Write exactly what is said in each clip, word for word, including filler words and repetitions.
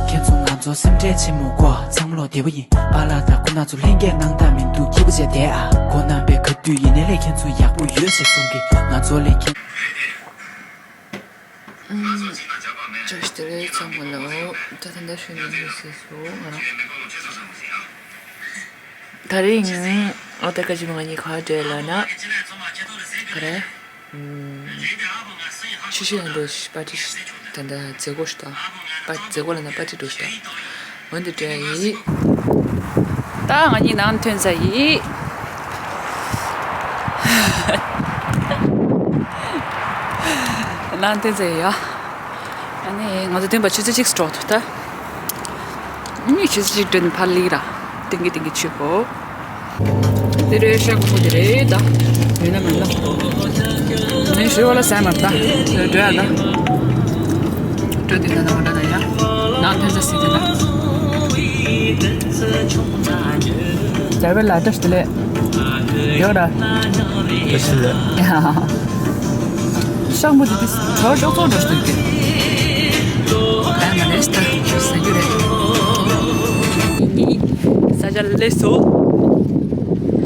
ཁྱེད་ཚོ་ང་ཚོ་སེམས་ཁྲལ་ཆེན་མོ་གོ། ཚང་མ་ལོ་བདེ་པོ་ཡིན། པཱ་ལགས་དང་ཁོ་ན་ཚོ་ལྷན་རྒྱས་སྣང་དག་མི་འདུག་སྐྱིད་པོ་བྱས་བསྡད་ཨ། ཁོ་རྣམ་པས་ག་དུས་ཡིན་ནའི་ལས་ཁྱེད་ཚོ་ཡག་པོ་ཡོད་ཟེར་གསུང་གི། ང་ཚོ་ལས་ཁྱེད། ཅོ་ཤི་དེ་རེད། ཚང་མ་ལོ། ད་ད་ལྟ་ཞུ་ནི་ཡོད་ཟེར་སོ་ང་རང་། ད་རིང་ཨ་ད་ཀ་ཅི་མ་ང་གཉིས་ག་བྲལ་ལ་ན་ག་རེ། ཆུ་ཤུལ་ལ་འགྲོ་པར་ཊི་ད་ལྟ་མཛད་སྒོ་ཞིག་དང་། པ་མཛད་སྒོ་ལ་ན་པར་ཊི་འགྲོ་ཞིག་དང་། འོན་ཏེ་བྲལ་ཡིན། ད་ང་གཉིས་ནང་ཐོན་ཚར་ཡིན། ནང་ཐོན་ཚར་ཡིན་ཡ། ཨ་ནི་ང་ཚོ་སྟོན་པ་ཆུ་ཚོད་གཅིག་སུ་འགྲོ་ཐུབ་ད། ཨ་ནི་ཆུ་ཚོད་གཅིག་འགྲོ་ནས་ཕར་ལི་ར། ཏིང་གི་ཏིང་གི་ཆུ་བོ། དེ་རེད་ཤག་ཁོ་དེ་རེད་ད། ཡོད་ན་མིན་ན། ངས་ཞུ་བ་ལ་ཟ་མ་ད། འགྲོ་ཡ་ད། འགྲོ་དེ་ད་ད་འགྲོ་ད་ཡ། ནང་ཐོན་ས་སི་དེ་ད། རྒྱལ་བའི་ལ་བཀྲ་ཤིས་བདེ་ལེགས། ཡོད་ར། བཀྲ་ཤིས་བདེ་ལེགས། ཤག་མོ་དེ་དུས་གྲོ་ཤོག་ཚོགས་འགྲོ་ཤོག་གི། ད་ང་ལས་ད་ཟ་རྒྱུ་རེད། ས་ཆ་ལས་སོ།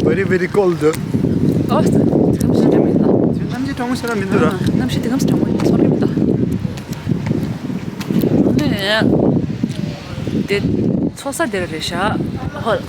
Very very cold. ཨོ། གནམ་གཤིས་འདྲ་མིན་ལ། གནམ་གཤིས་གྲང་མོ་ཞེ་དྲག་མི་འདུག་ར། གནམ་གཤིས་དེ་གམ་ཞིག་གྲང་མོ་ཡིན་ཚོར་གི་མི་འདུག་ནས། དེ་ཚོ་ས་དེར་རེད་ཤག་ཧོལ།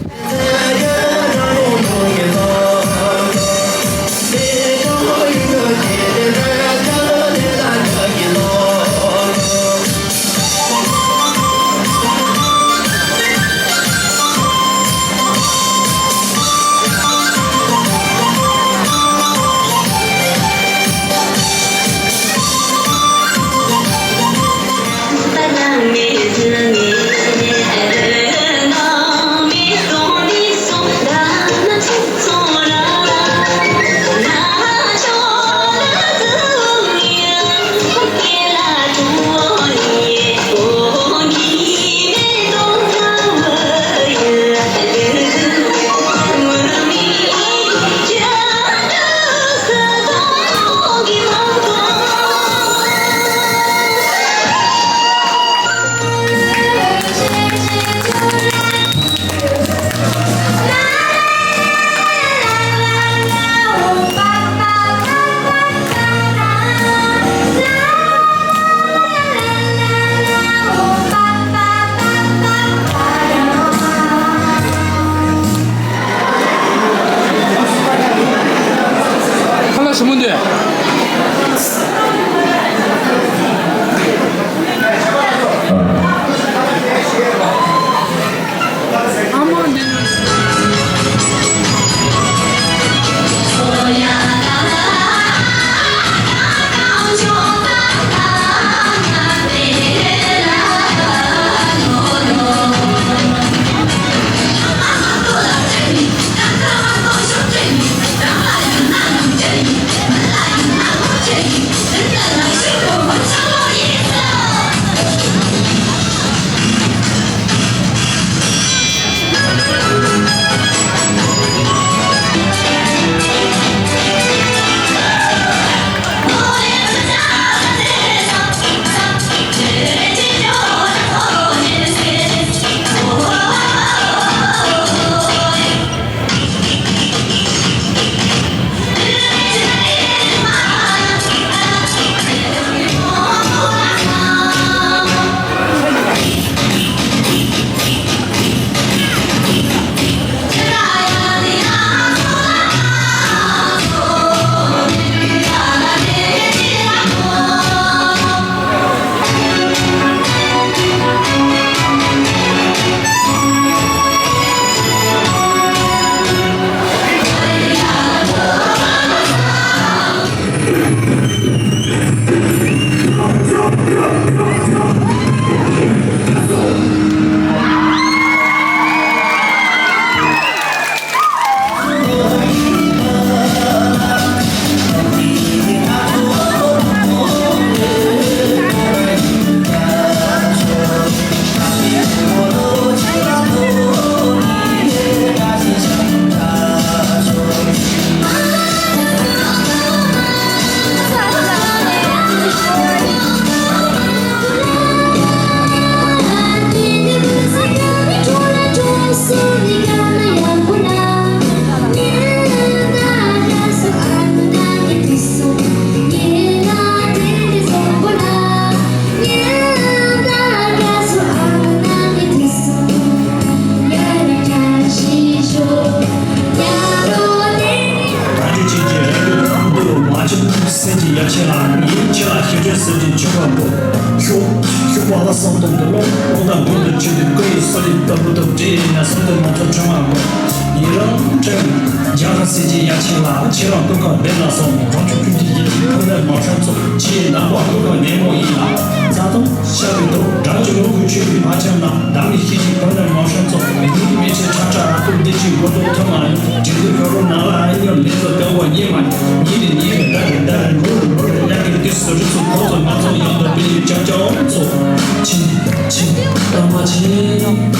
དང་འདོད་བློ་ཀུན་དང་མགོན་དུ་གྱུར་པའི་སྐུ་ཡི་གསོལ་རས་ལྟ་བུ་དང་འདྲེས་ནས་གསོལ་འདེབས་ང་ཚོ་ཁྲོས་མ་དགོས། ཡི་རང་ཕྲེང་རྒྱ་གར་སྲས་ཀྱི་ཡ་མཆིལ་ལ། ཁྱེད་རང་སྐུ་ཁམས་བདེ་ལ་སོགས། རང་བྱུང་ཀུན་གྱི་ཡེ་ཤེས་ཕུན་ཚོགས་མ་ཧྲན་ཚོགས། ཆེས་ནག་པོ་སྐུ་ཁམས་བདེ་མོ་ཡིན་ལ། རྩ་ལྟུང་བཤགས་པའི་ཐོག་དགྲ་བཅོམ་མོས་གུས་ཆོས་ཀྱི་ཕ་ཁྱིམ་ན། བདག་གི་ཤེས་བཞིན་ཕུན་ཚོགས་མ་ཧྲན་ཚོགས། ཉིད་མི་ཕྱེད་ཁྲ་ཁྲ་ར་སྐུ་བདེ་ཆེན་མགོན་པོ་ཐོན་མ་ཡོང་། དྲིན་ལན་ཤོར་རུང་ནང་ལ་ཨེ་ཉོ་ལེ་ཚོ་དགའ་བ་ཉེ་མ་ཉེ་རེ་ཉེ་རེ་ད་རེ་ད་རེ་འགྲོ་རེ་འགྲོ་རེ་ལ་གི་དུས་སུ་རི་ཚོ་ཁོ་ཚོ་ང་ཚོ་ཡང་དུ་སྤེལ་ཡུལ་ཅག་ཅག་ཚོ་ཆིན་ཆིན་ཏ་མ་ཆིན། ད་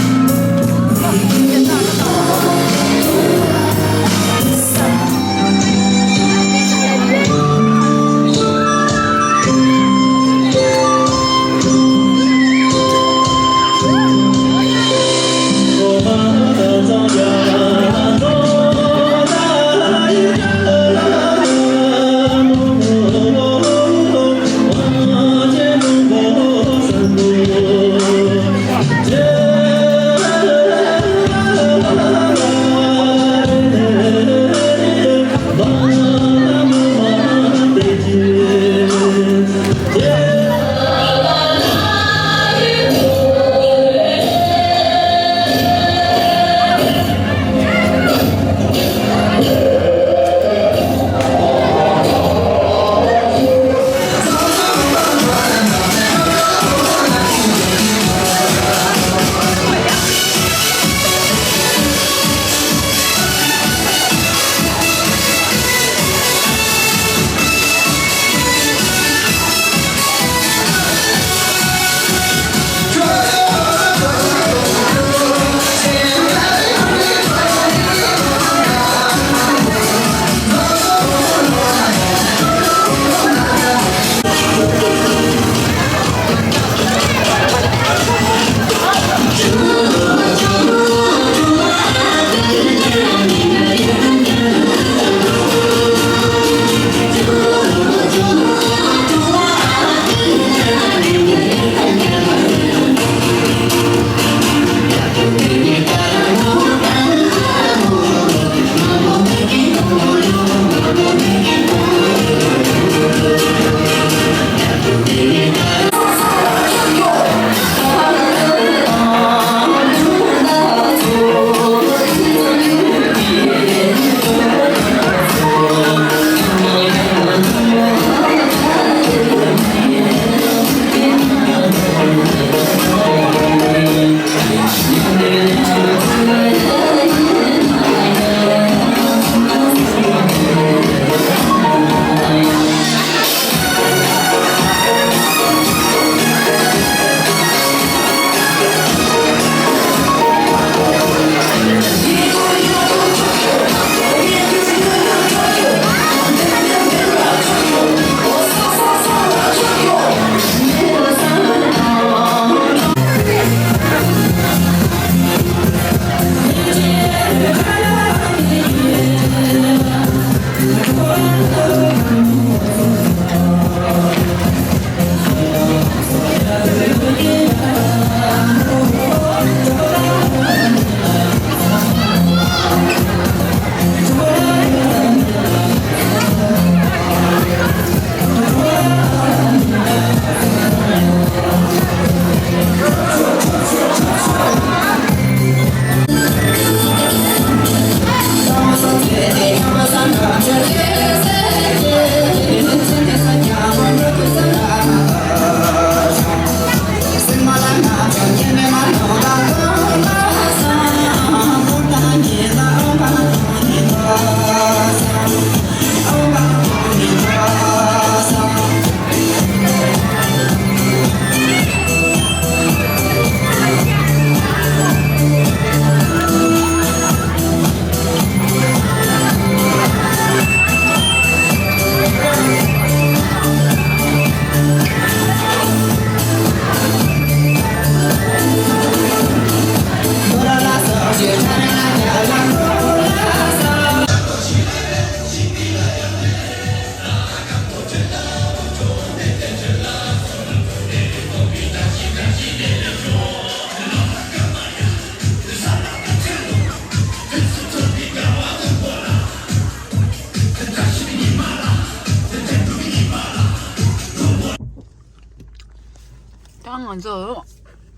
ང་ཚོ་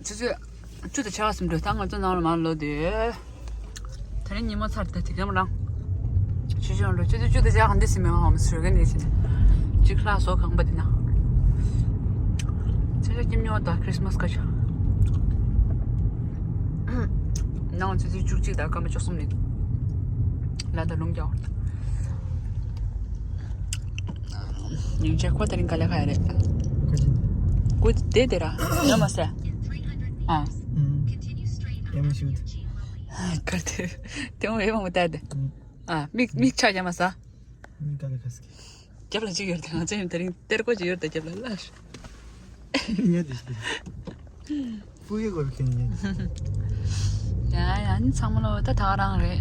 ཆུ་ཚོད་བཅུ་དང་ཕྱེད་ཀ་ཟིན་འགྲོ། ད་ང་ཚོ་ནང་ལ་མར་ལོག་དུས། ད་རིང་ཉིན་མོ་ཚར་ཏེ་དེ་ག་མ་རང་། ཆུ་ཚོད་ལོ་ཆུ་ཚོད་བཅུ་དང་ཕྱེད་ཀ་འདི་ཟིན་མེད་ཧམ་ཟེར་གི་ནས་ཕྱིན། གཅིག་ལྷག་བཟོ་ཁང་པ་འདི་ན། ཆུ་ཚོད་སྐྱིད་ཉོ་དང་ཁྲིས་མས་ཀ་ཆ། ནང་ཆུ་ཚོད་བཅུ་གཅིག་དང་སྐར་མ་བཅུ་གསུམ་ནས། ལ་ད་ལུང་རྒྱག་ཉིན་ཆད་ཁོ་དེ་རིང་ག་ལེ་ཁ་ཡ་རེད། ཁ་ཅིག་ཀུ་དེ་དེ་ར་ཡོད་མ་ཟེ། ཨ། ཨུམ། ཡ་མ་ཤུད། ག་དེ་དེ་མོ་ཡོད་མ་མོ་ད་དེ། ཨུམ། ཨ། མིག་མིག་ཆ་ཡ་མ་ཟ། མིག་ག་ལེ་ཁ་སྐྱེ། རྒྱབ་ལ་གཅིག་ཡོད་དེ། ང་ཚོ་ཡང་དེ་རིང་གཏེར་སྒོ་གཅིག་ཡོད་དེ་རྒྱབ་ལ་ལ། ཉལ་དེ་ཤི། ཕུ་ཡེ་གོ་ཁེན་ཉལ། ཡ་ཡ་ནི་ཚང་མ་ལོ་ད་ད་ག་རང་རེད།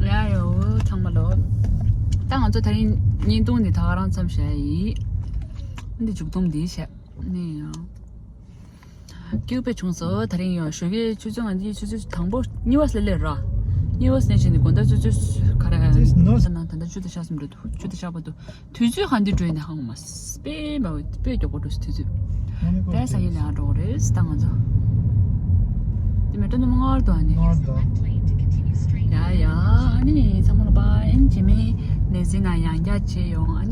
ཡ་ཡོ་ཚང་མ་ལོ། ད་ང་ཚོ་ད་རིང་བརྙན་ཐུང་འདི་ད་ག་རང་མཚམས་བཞག་ཡིན། འདི་མཇུག་སྡོམ་འདི་བྱས་ནི་ཡང་། སྐྱིད་པོ་བྱུང་སོང་། ད་རིང་ཡང་ཞོགས་ཀའི་ཆུ་ཚོད་ང་འདི་ཆུ་ཚོད་དང་པོ་གཉིས་པ་ལ་སླེབས་ར། གཉིས་པ་ནས་བྱས་ནས་དགོང་དག་ཆུ་ཚོད་ག་རེ། ཅེས་ནོ། ས་ནང་ད་ལྟ་བཅུ་དང་ཕྱེད་ཙམ་རེད་འདུག་བཅུ་དང་ཕྱེད་པ་འདུག་དུས་ཚོད་ག་འདི་འགྲོ་ཡིན་ན་ཧང་མ་དཔེ་མ་དཔེ་མགྱོགས་པོ་འགྲོ་སོང་དུས་ཚོད། དཔེ་སང་ཉིན་ལ་འགྲོ་གི་རེད་ད་ང་ཚོ། དེ་མེ་ཏྲོ་ནུ་མ་སྔར་དུ་ཨ་ནི། ང་དང་། ཡ་ཡ་ཨ་ནི་ཚང་མ་ལ་པ་ཨིན་ཇི་མི་ནས་ཟིན་ན་ཡང་རྒྱ་ཆེ་ཡོང་ཨ་ནི།